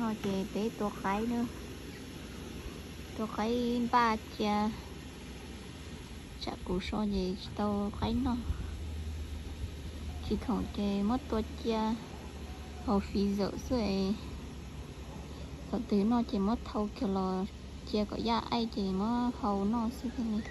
No ces peb tua qaib na, tua qaib npaj cia, tsam kuv so ces tsis tau qaib noj. Tsis khoom ces muab tua cia hauv freezer xwb es thaum twg noj ces muab thau kiag los cia kom yaj aij ces muab hau noj xwb thiaj li.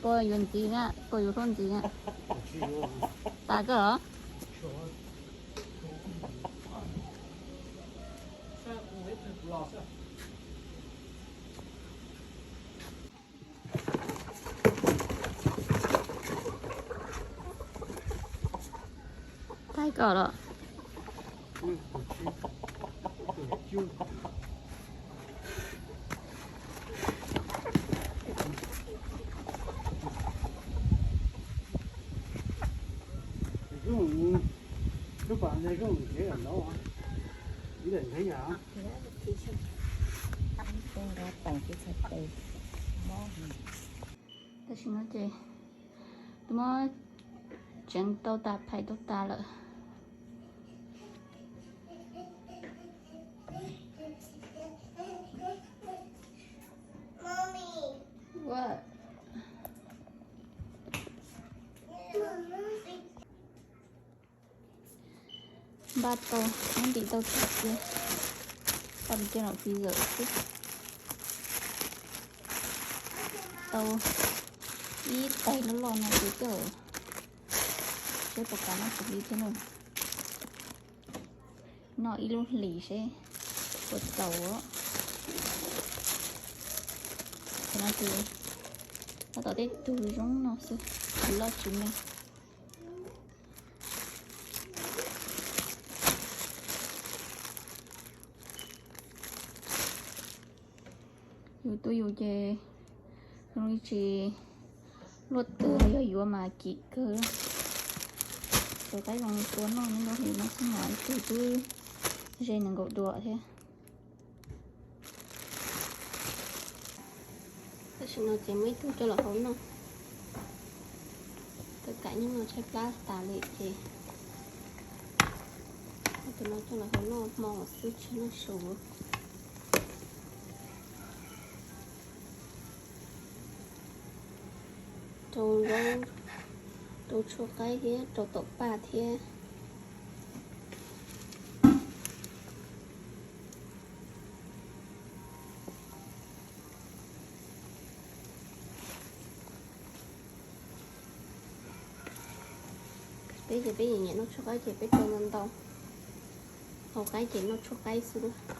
Puas yuav ntxiv na, puas yuav hlub ntxiv na? Tas koj los? Tag koj los. Tam sim no ces twb muab tseev tau tas, phais tau tas lawm. Npaj tau, muab ntim tau tas cia, tau cia los freezer xwb. Tau ib tais loj loj no ces coj, seb puas kam noj xws li thiab no. Noj ib lub hlis seb puas txaus. Ces no ces tab tom tej tug zoo no xwb, tsis loj tsis me. Yus tuaj yus ces zoo li tsis luaj twg, yog yuav mas kim kawg. Tus qaib zoo tua noj nyob hauv no xwb mas ib tug twb ze nees nkaum duas thiab. Tam sim no ces muaj ib tug coj los hau noj. Tau kam nyob no tshaib plab tas li ces tus no coj los hau noj hmo xwb tsis noj su. Rau zaub, rau tshuaj qaib thiab rau taum paj thiab. Peb ces peb nyiam noj tshuaj qaib ces peb rau ntau ntau, hauv qaib ces noj tshuaj qaib xwb na.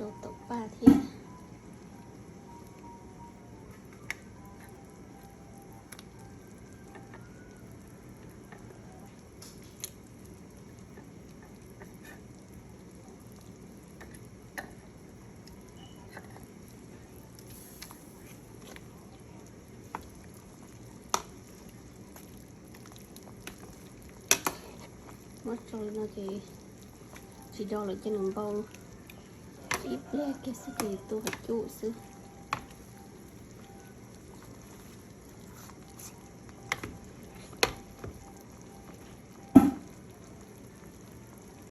Rau taum paj thiab. Muab tso li no ces tsis do lawm ces nws npau ib pliag kiag xwb ces tu hauv cub xwb.